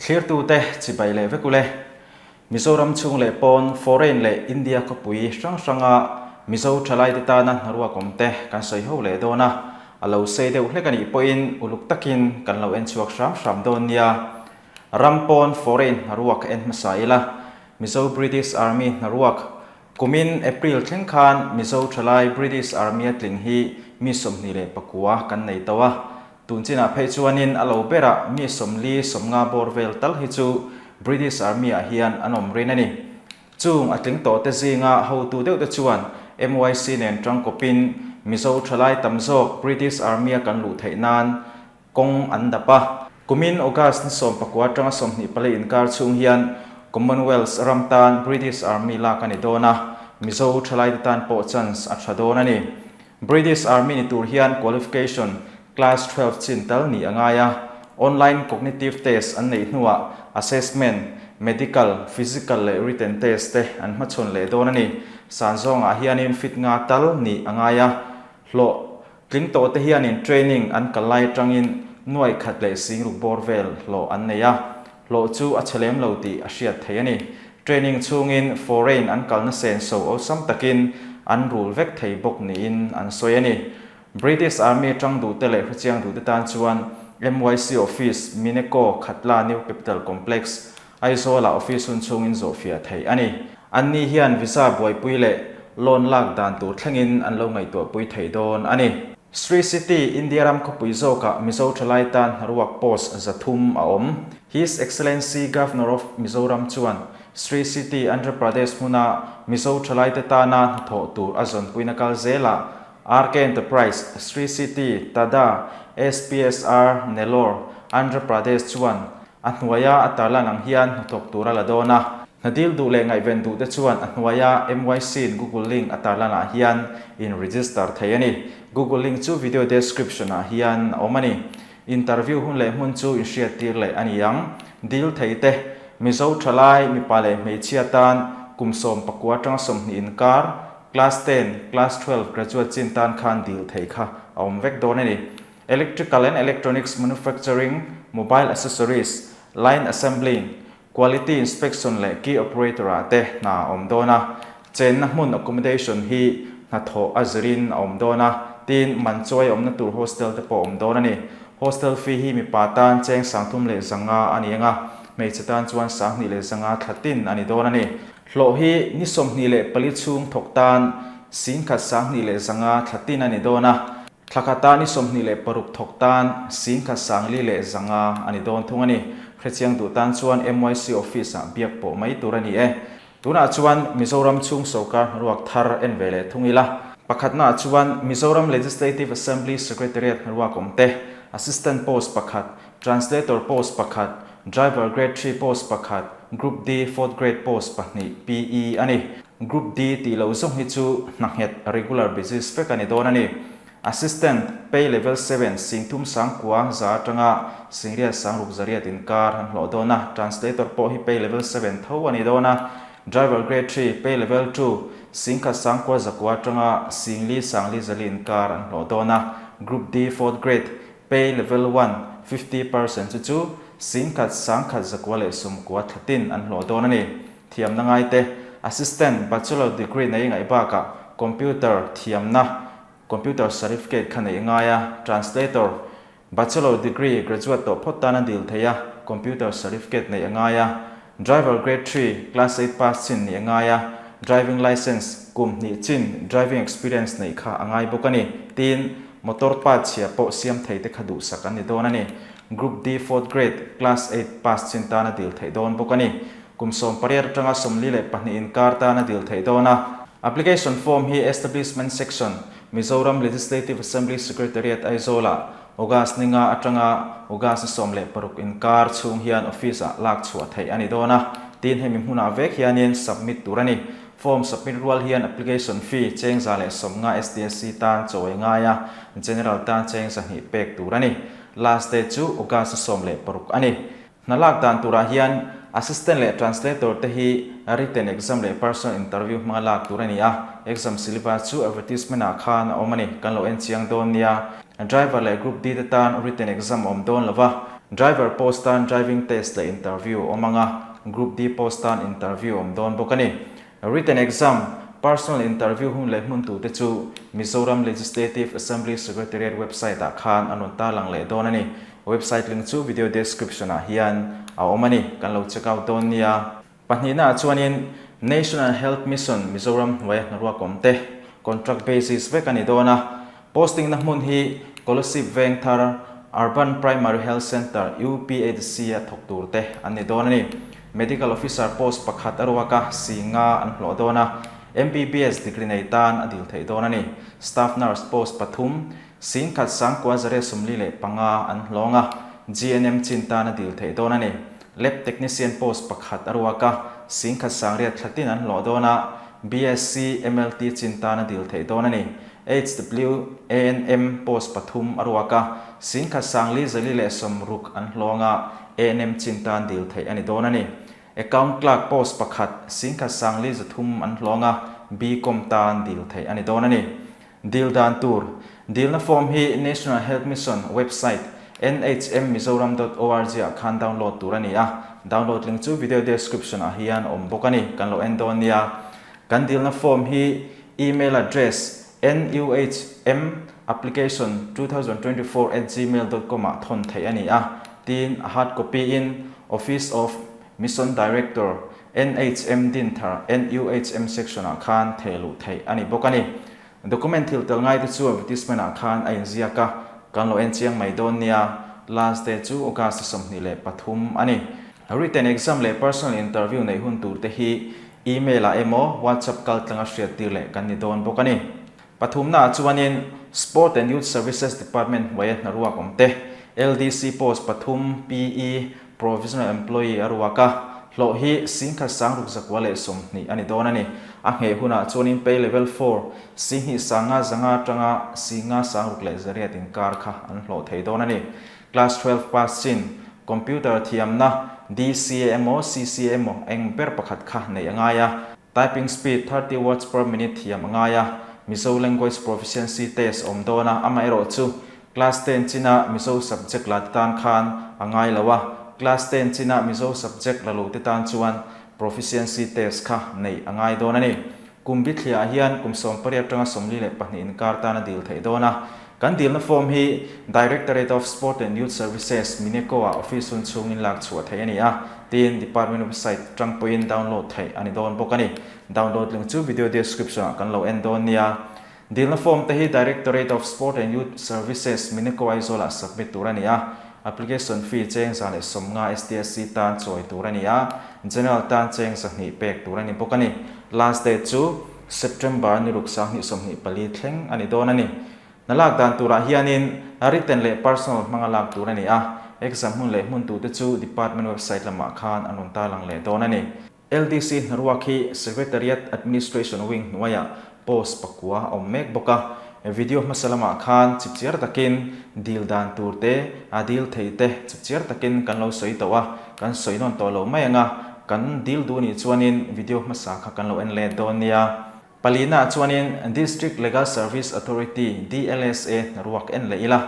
Thlirtute chibai leh vek ule. Mizoram chhung leh pawn, foreign leh India khawpui hrang hranga Mizo thalaite tana hnaruak awmte kan sawi ho leh dawn a, a lo sei deuh hlek a nih pawhin uluk takin kan lo en chhuak hram hram dawn nia. Ram pawn, foreign hnaruak en hmasa ila, Mizo British Army hnaruak Kumin April thleng khan Mizo thalai British Army a tling hi mi 29 kan nei tawh a, tun chinah phei chuanin a lo berah mi 40, 50 bawr vel tal hi chu British Army ah hian an awm rin a ni. Chung a tling tawh te zinga hotu deuh te chuan MYC nen tangkawpin Mizo thalai tam zawk British Army a kan luh theih nan Kawng an dap a. Kumin August ni 19 atanga 24 inkar chhung hian Commonwealth ram tan British Army lak a ni dawn a, Mizo thalaite tan pawh chance a tha dawn a ni. British Army ni tur hian qualification class 12 chin tal nih a ngai a, online cognitive test an neih hnuah assessment, medical, physical leh written test te an hmachhawn leh dawn a ni. San zawngah hianin fit nga tal nih a ngai a, hlawh Tling tawh te hianin training an kal lai atangin nuai khat leh singruk bawr vel hlawh an nei a, hlawh chu a chhe lem lo tih a hriat theih a ni. Training chhungin foreign an kalna senso awlsam takin an rul vek thei bawk niin an sawi a ni. British Army atang duhte leh hrechiang duhte tan chuan MYC Office, Mineco, Khatla New Capital Complex, Aizawlah office hun chhungin zawhfiah theih a ni. Anni hian visa buaipui leh loan lak dan tur thlengin an lo ngaihtuahpui thei dawn a ni. Sri City, India ram khawpui zawkah Mizo thalai tan hnaruak post 300 a awm. His Excellency Governor of Mizoram chuan Sri City, Andhra Pradesh hmuna Mizo thalaite tana hnathawh tur a zawnpuina kal zelah RK Enterprise, Sri City, Tada, SPSR, Nellore, Andhra Pradesh chuan A hnuaia a tarlan ang hian hnathawk tur a la dawn a. Hna dil duh leh ngaihven duh te chuan a hnuaia MYC-in Google link a tarlanah hian in register thei a ni. Google link chu video description ah hian a awm a ni. Interview hun leh hmun chu inhriattir leh a ni ang. Dil thei te, Mizo thalai, mipa leh hmeichhia tan kum 19 atanga 20 inkar, class 10, class 12 graduate chin tan khan dil thei kha a awm vek dawn a ni. Electrical and Electronics Manufacturing, Mobile Accessories, Line Assembling, Quality Inspection leh Key Operator ah te hna a awm dawn a. Chenna hmun accommodation hi hnathawh a zirin a awm dawn a, tin man chuai awmna tur hostel te pawh a awm dawn a ni. Hostel fee hi mipa tan cheng 3500 a ni ang a, hmeichhe tan chuan 2100 thla tin a ni dawn a ni. Hlawh hi ni 24 chhung thawk tan 10,000 2100 thla tin a ni dawn a. Thla khata ni 26 thawk tan 10,400 a ni dawn thung a ni. Hrechiang duh tan chuan MYC Office-ah biak pawh mai tur a ni e. Tunah chuan Mizoram chhung sorkar hnaruak thar en ve leh thung ila. Pakhatnaah chuan Mizoram Legislative Assembly Secretariat hnaruak awm te, Assistant Post pakhat, Translator Post pakhat, Driver Grade 3 Post pakhat, Group D Fourth Grade Post pahnih PE a ni. Group D tih loh zawng hi chu hna nghet regular basis vek a ni dawn a ni. Assistant, Pay Level 7, 3900 atanga 8600 inkar an hlawh dawn a, Translator pawh hi Pay Level 7 tho a ni dawn a. Driver Grade 3, Pay Level 2, 1900 atanga 5400 inkar an hlawh dawn a. Group D Fourth Grade, Pay Level 1, 50% chu chu 1990 thlatin an hlawh dawn a ni. Thiamna ngaite, Assistant, Bachelor degree nei ngaih bakah Computer thiamna, Computer certificate kha neih ngai a, Translator, Bachelor degree graduate tawh phawt tan a dil thei a, Computer certificate neih a ngai a, Driver Grade 3, Class 8 pass chin nih a ngai a, Driving Licence, kum hnih chin driving experience neih kha a ngai bawk a ni. Tin, motor part chhia pawh siam thei te kha duhsak an ni dawn a ni. Group D Fourth Grade, Class 8 pass chin tan a dil theih dawn bawk a ni. Kum 18 atanga 42 inkar tan a dil theih dawn a. Application form hi Establishment Section, Mizoram Legislative Assembly Secretariat Aizawl-ah August ni nga atanga August ni 16 inkar chhung hian office-ah lak chhuah theih a ni dawn a. Tin, hemi hmunah vek hianin submit tur a ni. Form submit rual hian application fee cheng 150 STSC tan chawi ngai a, General tan cheng 200 pek tur a ni. Last date chu August ni 16 a ni. Hna lak dan turah hian Assistant leh Translator te hi written exam leh personal interview hmanga lak tur a ni a, exam syllabus chu advertisement ah khan a awm a ni, kan lo en chiang dawn nia. Driver leh Group D te tan written exam a awm dawn lo va. Driver post tan driving test leh interview awm ang a, Group D post tan interview awm dawn bawk a ni. Written exam, personal interview hun leh hmun tute chu Mizoram Legislative Assembly Secretariat website ah khan an rawn tarlang leh dawn a ni. Website link chu video description ah hian a awm a ni, kan lo check out dawn nia. Pahnihna ah chuanin National Health Mission Mizoram hnuaia hnaruak awm te contract basis vek a ni dawn a, posting na hmun hi Kolasib Vengthar Urban Primary Health Centre, UPHC, a thawk tur te an ni dawn a ni. Medical Officer post pakhat a ruak a, si nga an hlawh dawn a, MBBS degree nei tan a dil theih dawn a ni. Staff Nurse post pathum, singkhat sangkua zariat 45 an hlawng a, GNM chin tan a dil theih dawn a ni. Lab Technician post pakhat a ruak a, singkhat sangriat thlatin an hlawh dawn a, BSc, MLT chin tan a dil theih dawn a ni. HWANM post pathum a ruak a, singkhat sangli 460 an hlawng a, ANM chin tan dil theih a ni dawn a ni. Account Clerk post pakhat, singkhat sangli 300 an hlawng a, BCom tan dil theih a ni dawn a ni. Dil dan tur, Dilna form hi National Health Mission website nhmmizoram dot org ah khan download tur a ni a, download link chu video description ah hian awm bawk a ni, kan lo en dawn nia. Kan dilna form hi email address nuhmapplication 2024 at gmail dot com ah thawn theih a ni a, tin a hard copy in Office of Mission Director NHM Dinthar NUHM section ah khan theh luh theih a ni bawk a ni. Document thil tel ngai te chu advertisement ah khan a inziak a, kan lo en chiang mai dawn nia. Last day chu August 23 a ni. Written exam leh personal interview neih hun tur te hi email ah emaw WhatsApp kal tlanga hriat tir leh kan ni dawn bawk a ni. Pathumna ah chuanin Sport and Youth Services Department hnuaia hnaruak awm te, LDC post pathum, PE, Provisional Employee a ruak a, hlawh hi singkhat sangruk 120 a ni dawn a ni. A ngheh hunah chuanin pay level four, 2 sanga 500 atanga 5 sangruk leh 800 inkar kha an hlawh thei dawn a ni. Class 12 pass chin, computer thiamna, DCA emaw CCA emaw eng ber pakhat kha neih a ngai a. Typing speed 30 words per minute thiam a ngai a, Mizo language proficiency test awm dawn a, amaherawhchu class ten china Mizo subject la te tan khan a ngai lo a, class ten china Mizo subject la lo te tan chuan proficiency test kha neih a ngai dawn a ni. Kum bithliah hian kum 18 atanga 42 inkar tan a dil theih dawn a, Kan dilna form hi Directorate of Sport and Youth Services, Mineco-ah office hun chhungin lak chhuah theih a ni a, tin department website tang pawhin download theih a ni dawn bawk a ni. Download link chu video description-ah kan lo en dawn nia. Dilna form te hi Directorate of Sport and Youth Services, Mineco Aizawl-ah submit tur a ni a, application fee cheng 150 STSC tan chawi tur a ni a, General tan cheng 200 pek tur a ni bawk a ni. Last date chu September ni ruk 2024 thleng a ni dawn a ni. Hna lak dan turah hianin written leh personal hmanga lak tur a ni a, exam hmun leh hmun tute chu department website lamah khan an rawn tarlang leh dawn a ni. LDC hnaruak hi Secretariat Administration Wing hnuaiah post pakua a awm mek bawk a, video hmasa lamah khan chipchiar takin dil dan tur te, a dil thei te chipchiar takin kan lo sawi tawh a, kan sawi nawn tawh lo mai ang a, kan dil duh nih chuanin video hmasa kha kan lo en let dawn nia. Palina ah chuanin District Legal Service Authority, DLSA, hnaruak en leh ila.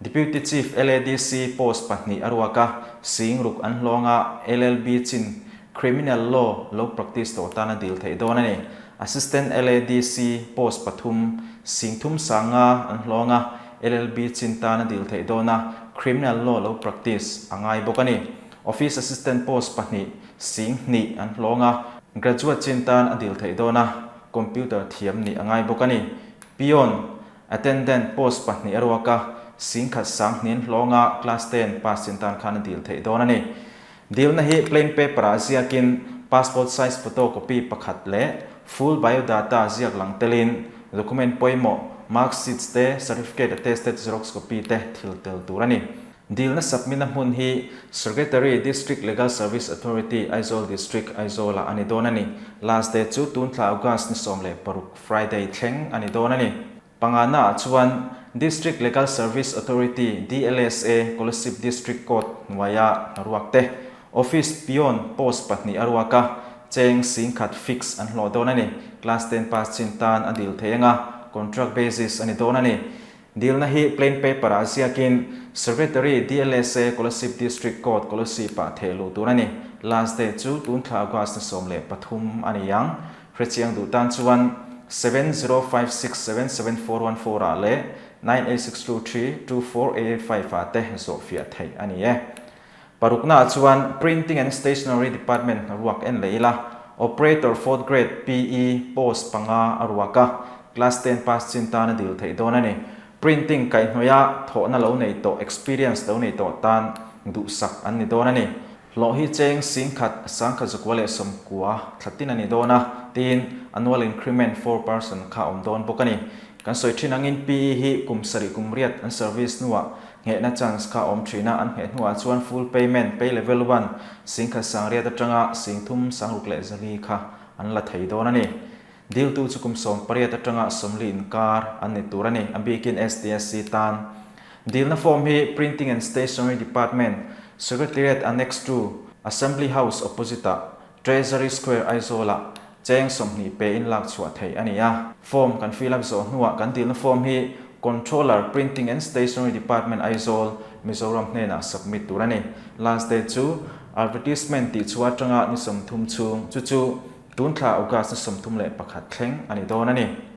Deputy Chief LADC post pahnih a ruak a, sing ruk an hlawng a, LLB chin Criminal Law lo practice tawh tan a dil theih dawn a ni. Assistant LADC post pathum, sing thum sanga an hlawng a, LLB chin tan a dil theih dawn a, Criminal Law lo practice a ngai bawk a ni. Office Assistant post pahnih, sing hnih an hlawng a, graduate chin tan a dil theih dawn a, computer thiam nih a ngai bawk a ni. Peon, attendant post pahnih a ruak a, sing khat sang hnin hlawng a, class ten pass chin tan khan a dil theih dawn a ni. Dilna hi plain paper ah ziakin passport size photo copy pakhat leh full biodata ziak lang telin document pawimawh, mark sheets te, certificate attested xerox copy te thil tel tur a ni. Dilna submit-na hmun hi Secretary, District Legal Service Authority, Aizawl District, Aizawl-ah a ni dawn a ni. Last date chu tun thla August ni 16, Friday thleng a ni dawn a ni. Pangana ah chuan District Legal Service Authority, DLSA, Kolasib District Court hnuaia hnaruak te, Office Peon post pahnih a ruak a, cheng 10,000 fix an hlawh dawn a ni. Class ten pass chin tan a dil thei ang a, contract basis a ni dawn a ni. Dilna hi plain paper ah ziakin Secretary DLSA Kolasib District Court Kolasib ah theh luh tur a ni. Last date chu tun thla August ni 13 a ni ang. Hrechiang duh tan chuan 7056 77414 ah leh 9862324885 ah te zawhfiah theih a ni e. Parukna ah chuan Printing and Stationery Department ruak en leh ila, Operator Fourth Grade PE post panga a ruak a, Class 10 pass chin tan a dil theih dawn a ni. Printing kaihhnawih thawhna lo nei tawh, experience lo nei tawh tan duhsak an ni dawn a ni. Hlawh hi cheng 11,190 thlatin a ni dawn a, tiin annual increment 4% kha awm dawn bawk a ni. Kan sawi thin angin PE hi kum 7 kum 8 an service hnuah nghehna chance kha awm thin a, an ngheh hnuah chuan full payment, pay level 1, 1800 atanga 3604 kha an la thei dawn a ni. Diltu chu kum 18 atanga 40 inkar an ni tur a ni, a bikin STSC tan. Dilna form hi Printing and Stationery Department, Secretariat Annex 2, Assembly House opposite ah, Treasury Square Aizawl ah cheng 20 pe in lak chhuah theih a ni a. Form kan fill up zawh hnuah kan dilna form hi Controller, Printing and Stationery Department Aizawl, Mizoram hnenah submit tur a ni. Last date chu Advertisement tih chhuah atanga ni 30 chhung, chu chu tun thla August ni 31 thleng a ni dawn a ni.